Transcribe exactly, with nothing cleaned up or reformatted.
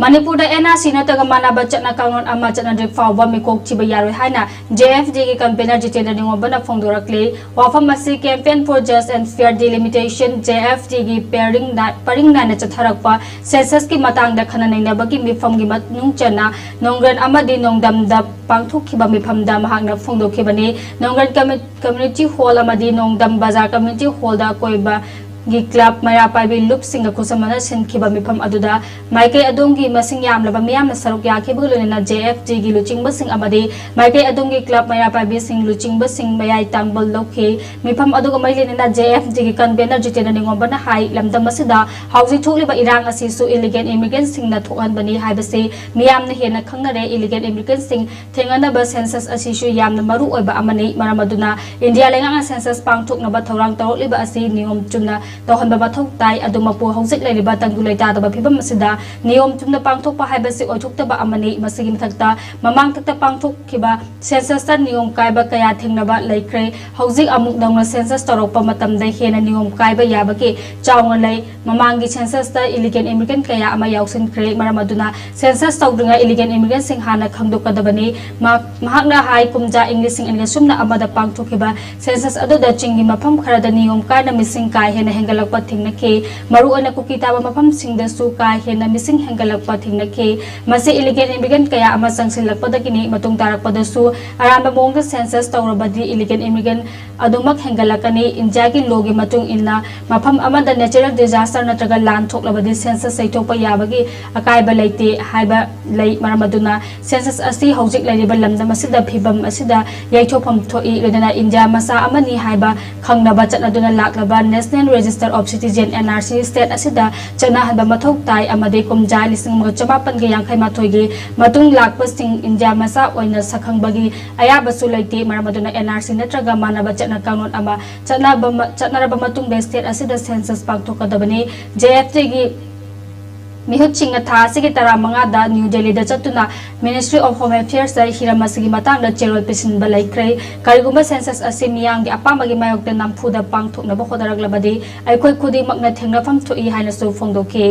ꯃꯅꯤꯄꯨꯔꯗ and R C ꯅꯠꯇ꯭ꯔꯒ ꯃꯥꯟꯅꯕ ꯆꯠꯅ ꯀꯥꯡꯂꯣꯟ ꯑꯃ ꯆꯠꯅꯗ꯭ꯔꯤ ꯐꯥꯎꯕ ꯃꯤꯀꯣꯛ ꯊꯤꯕ ꯌꯥꯔꯣꯏ ꯍꯥꯏꯅ ꯖꯦ ꯑꯦꯐ ꯗꯤꯒꯤ ꯀꯟꯚꯦꯅꯔ ꯖꯤꯇꯦꯟꯗ꯭ꯔ ꯅꯤꯉꯣꯝꯕꯅ ꯐꯣꯡꯗꯣꯔꯛꯂꯤ꯫ ꯋꯥꯐꯝ ꯑꯁꯤ Campaign for Just and Fair Delimitation, J F ꯗꯤꯒꯤ ꯄꯔꯤꯡ ꯅꯥꯏ-, ꯄꯔꯤꯡ ꯅꯥꯏꯅ ꯆꯠꯊꯔꯛꯄ ꯁꯦꯟꯁꯁꯀꯤ ꯃꯇꯥꯡꯗ ꯈꯟꯅ ꯅꯩꯅꯕꯒꯤ ꯃꯤꯐꯝꯒꯤ ꯃꯅꯨꯡ ꯆꯟꯅ ꯅꯣꯡꯒ꯭ꯔꯦꯟ ꯑꯃꯗꯤ ꯅꯣꯡꯗꯝꯗ ꯄꯥꯡꯊꯣꯛꯈꯤꯕ ꯃꯤꯐꯝꯗ ꯃꯍꯥꯛꯅ ꯐꯣꯡꯗꯣꯛꯈꯤꯕꯅꯤ꯫ ꯅꯣꯡꯒ꯭ꯔꯦꯟ ꯀꯝꯃꯤ-, ꯀꯝꯃ꯭ꯌꯨꯅꯤꯇꯤ ꯍꯣꯜ ꯑꯃꯗꯤ ꯅꯣꯡꯗꯝ ꯕꯖꯥꯔ ꯀꯝꯃ꯭ꯌꯨꯅꯤꯇꯤ ꯍꯣꯜꯗ ꯑꯀꯣꯏꯕ ꯒꯤ ꯀ꯭ꯂꯕ ꯃꯩꯔꯥ ꯄꯥꯏꯕꯤ ꯂꯨꯞꯁꯤꯡꯒ ꯈꯨꯠꯁꯝꯅꯅ ꯁꯤꯟꯈꯤꯕ ꯃꯤꯐꯝ ꯑꯗꯨꯗ ꯃꯥꯏꯀꯩ ꯑꯗꯣꯝꯒꯤ ꯃꯁꯤꯡ ꯌꯥꯝꯂꯕ ꯃꯤꯌꯥꯝꯅ ꯁꯔꯨꯛ ꯌꯥꯈꯤꯕꯒ ꯂꯣꯏꯅꯅ ꯖꯦ ꯑꯦꯐ ꯗꯤꯒꯤ ꯂꯨꯆꯤꯡꯕꯁꯤꯡ ꯑꯃꯗꯤ ꯃꯥꯏꯀꯩ ꯑꯗꯣꯝꯒꯤ ꯀ꯭ꯂꯕ ꯃꯩꯔꯥ ꯄꯥꯏꯕꯤꯁꯤꯡ ꯂꯨꯆꯤꯡꯕꯁꯤꯡ ꯃꯌꯥꯏ ꯇꯥꯡꯕ ꯂꯧꯈꯤ꯫ ꯃꯤꯐꯝ ꯑꯗꯨꯒ ꯃꯔꯤ ꯂꯩꯅꯅ ꯖꯦ ꯑꯦꯐ ꯗꯤꯒꯤ ꯀꯟꯚꯦꯅꯔ ꯖꯤꯇꯦꯟꯗ꯭ꯔ ꯅꯤꯉꯣꯝꯕꯅ ꯍꯥꯏ, ꯂꯝꯗꯝ ꯑꯁꯤꯗ ꯍꯧꯖꯤꯛ ꯊꯣꯛꯂꯤꯕ ꯏꯔꯥꯡ ꯑꯁꯤꯁꯨ ꯏꯂꯤꯒꯦꯜ ꯏꯃꯤꯒ꯭ꯔꯦꯟꯁꯤꯡꯅ ꯊꯣꯛꯍꯟꯕꯅꯤ ꯍꯥꯏꯕꯁꯤ ꯃꯤꯌꯥꯝꯅ ꯍꯦꯟꯅ ꯈꯪꯅꯔꯦ꯫ ꯏꯂꯤꯒꯦꯜ ꯏꯃꯤꯒ꯭ꯔꯦꯟꯁꯤꯡ ꯊꯦꯡꯅꯅꯕ ꯁꯦꯟꯁꯁ ꯑꯁꯤꯁꯨ ꯌꯥꯝꯅ ꯃꯔꯨ ꯑꯣꯏꯕ ꯑꯃꯅꯤ꯫ ꯃꯔꯝ ꯑꯗꯨꯅ ꯏꯟꯗꯤꯌꯥ ꯂꯩꯉꯥꯛꯅ ꯁꯦꯟꯁꯁ ꯄꯥꯡꯊꯣꯛꯅꯕ ꯊꯧꯔꯥꯡ ꯇꯧꯔꯛꯂꯤꯕ ꯑꯁꯤ ꯅꯤꯌꯣꯝ ꯆꯨꯝꯅ ꯇꯧꯍꯟꯕ ꯃꯊꯧ ꯇꯥꯏ꯫ ꯑꯗꯨꯃꯛꯄꯨ ꯍꯧꯖꯤꯛ ꯂꯩꯔꯤꯕ ꯇꯪꯗꯨ ꯂꯩꯇꯥꯗꯕ ꯐꯤꯕꯝ ꯑꯁꯤꯗ ꯅꯤꯌꯣꯝ ꯆꯨꯝꯅ ꯄꯥꯡꯊꯣꯛꯄ ꯍꯥꯏꯕꯁꯤ ꯑꯣꯏꯊꯣꯛꯇꯕ ꯑꯃꯅꯤ꯫ ꯃꯁꯤꯒꯤ ꯃꯊꯛꯇ ꯃꯃꯥꯡꯊꯛꯇ ꯄꯥꯡꯊꯣꯛꯈꯤꯕ ꯁꯦꯟꯁꯁꯇ ꯅꯤꯌꯣꯝ ꯀꯥꯏꯕ ꯀꯌꯥ ꯊꯦꯡꯅꯕ ꯂꯩꯈ꯭ꯔꯦ꯫ ꯍꯧꯖꯤꯛ ꯑꯃꯨꯛ ꯅꯧꯅ ꯁꯦꯟꯁꯁ ꯇꯧꯔꯛꯄ ꯃꯇꯝꯗ ꯍꯦꯟꯅ ꯅꯤꯌꯣꯝ ꯀꯥꯏꯕ ꯌꯥꯕꯒꯤ ꯆꯥꯎꯅ ꯂꯩ꯫ ꯃꯃꯥꯡꯒꯤ ꯁꯦꯟꯁꯁꯇ ꯏꯂꯤꯒꯦꯜ ꯏꯃꯤꯒ꯭ꯔꯦꯟ ꯀꯌꯥ ꯑꯃ ꯌꯥꯎꯁꯤꯟꯈ꯭ꯔꯦ꯫ ꯃꯔꯝ ꯑꯗꯨꯅ ꯁꯦꯟꯁꯁ ꯇꯧꯗ꯭ꯔꯤꯉꯩ ꯏꯂꯤꯒꯦꯜ ꯏꯃꯤꯒ꯭ꯔꯦꯟꯁꯤꯡ ꯍꯥꯟꯅ ꯈꯪꯗꯣꯛꯀꯗꯕꯅꯤ꯫ ꯃꯍꯥꯛ-, ꯃꯍꯥꯛꯅ ꯍꯥꯏ, ꯀꯨꯝꯖꯥ ꯏꯪ ꯂꯤꯁꯤꯡ ꯑꯅꯤꯒ ꯁꯨꯞꯅ ꯑꯃꯗ ꯄꯥꯡꯊꯣꯛꯈꯤꯕ ꯁꯦꯟꯁꯁ ꯑꯗꯨꯗ ꯆꯤꯡꯒꯤ ꯃꯐꯝ ꯈꯔꯗ ꯅꯤꯌꯣꯝ ꯀꯥꯏꯅ ꯃꯤꯁꯤꯡ ꯀꯥ ꯍꯦꯟꯅ ꯍꯦꯟꯒꯠꯂꯛꯄ ꯊꯦꯡꯅꯈꯤ꯫ ꯃꯔꯨꯑꯣꯏꯅ ꯀꯨꯀꯤ ꯇꯥꯕ ꯃꯐꯝꯁꯤꯡꯗꯁꯨ ꯀꯥ ꯍꯦꯟꯅ ꯃꯤꯁꯤꯡ ꯍꯦꯟꯒꯠꯂꯛꯄ ꯊꯦꯡꯅꯈꯤ꯫ ꯃꯁꯤ ꯏꯂꯤꯒꯦꯜ ꯏꯃꯤꯒ꯭ꯔꯦꯟ ꯀꯌꯥ ꯑꯃ ꯆꯪꯁꯤꯜꯂꯛꯄꯗꯒꯤꯅꯤ꯫ ꯃꯇꯨꯡ ꯇꯥꯔꯛꯄꯗꯁꯨ ꯑꯔꯥꯟꯕ ꯃꯑꯣꯡꯗ ꯁꯦꯟꯁꯁ ꯇꯧꯔꯕꯗꯤ ꯏꯂꯤꯒꯦꯜ ꯏꯃꯤꯒ꯭ꯔꯦꯟ ꯑꯗꯨꯃꯛ ꯍꯦꯟꯒꯠꯂꯛꯀꯅꯤ꯫ ꯏꯟꯗꯤꯌꯥꯒꯤ ꯂꯣꯒꯤ ꯃꯇꯨꯡ ꯏꯟꯅ ꯃꯐꯝ ꯑꯃꯗ ꯅꯦꯆꯔꯦꯜ ꯗꯤꯖꯥꯁꯇꯔ ꯅꯠꯇ꯭ꯔꯒ ꯂꯥꯟ ꯊꯣꯛꯂꯕꯗꯤ ꯁꯦꯟꯁꯁ ꯌꯩꯊꯣꯛꯄ ꯌꯥꯕꯒꯤ ꯑꯀꯥꯏꯕ ꯂꯩꯇꯦ ꯍꯥꯏꯕ ꯂꯩ꯫ ꯃꯔꯝ ꯑꯗꯨꯅ ꯁꯦꯟꯁꯁ ꯑꯁꯤ ꯍꯧꯖꯤꯛ ꯂꯩꯔꯤꯕ ꯂꯝꯗꯝ ꯑꯁꯤꯗ ꯐꯤꯕꯝ ꯑꯁꯤꯗ ꯌꯩꯊꯣꯛꯐꯝ ꯊꯣꯛꯏ꯫ ꯂꯣꯏꯅꯅ ꯏꯟꯗꯤꯌꯥ ꯃꯆꯥ ꯑꯃꯅꯤ ꯍꯥꯏꯕ ꯈꯪꯅꯕ ꯆꯠꯅꯗꯨꯅ ꯂꯥꯛꯂꯕ National Register of Citizen, N R C, state ꯑꯁꯤꯗ ꯆꯠꯅꯍꯟꯕ ꯃꯊꯧ ꯇꯥꯏ ꯑꯃꯗꯤ ꯀꯨꯝꯖꯥ ꯂꯤꯁꯤꯡ ꯑꯃꯒ ꯆꯃꯥꯄꯟꯒ ꯌꯥꯡꯈꯩ ꯃꯥꯊꯣꯏꯒꯤ ꯃꯇꯨꯡ ꯂꯥꯛꯄꯁꯤꯡ ꯏꯟꯗꯤꯌꯥ ꯃꯆꯥ ꯑꯣꯏꯅ ꯁꯛꯈꯪꯕꯒꯤ ꯑꯌꯥꯕꯁꯨ ꯂꯩꯇꯦ꯫ ꯃꯔꯝ ꯑꯗꯨꯅ N R C ꯅꯠꯇ꯭ꯔꯒ ꯃꯥꯟꯅꯕ ꯆꯠꯅ ꯀꯥꯡꯂꯣꯟ ꯑꯃ ꯆꯠꯅꯕ ꯃ-, ꯆꯠꯅꯔꯕ ꯃꯇꯨꯡꯗ ꯁ꯭ꯇꯦꯠ ꯑꯁꯤꯗ ꯁꯦꯟꯁꯁ ꯄꯥꯡꯊꯣꯛꯀꯗꯕꯅꯤ꯫ ꯖꯦ ꯑꯦꯐ ꯗꯤꯒꯤ ꯃꯤꯍꯨꯠꯁꯤꯡꯅ ꯊꯥ ꯑꯁꯤꯒꯤ ꯇꯔꯥꯃꯉꯥꯗ ꯅ꯭ꯌꯨ ꯗꯦꯜꯂꯤꯗ ꯆꯠꯇꯨꯅ Ministry of Home Affairs ꯇ ꯍꯤꯔꯝ ꯑꯁꯤꯒꯤ ꯃꯇꯥꯡꯗ ꯆꯦꯔꯣꯜ ꯄꯤꯁꯤꯟꯕ ꯂꯩꯈ꯭ꯔꯦ꯫ ꯀꯔꯤꯒꯨꯝꯕ ꯁꯦꯟꯁꯁ ꯑꯁꯤ ꯃꯤꯌꯥꯝꯒꯤ ꯑꯄꯥꯝꯕꯒꯤ ꯃꯥꯌꯣꯛꯇ ꯅꯝꯐꯨꯗ ꯄꯥꯡꯊꯣꯛꯅꯕ ꯍꯣꯠꯅꯔꯛꯂꯕꯗꯤ ꯑꯩꯈꯣꯏ ꯈꯨꯗꯤꯡꯃꯛꯅ ꯊꯦꯡꯅꯐꯝ ꯊꯣꯛꯏ ꯍꯥꯏꯅꯁꯨ ꯐꯣꯡꯗꯣꯛꯈꯤ꯫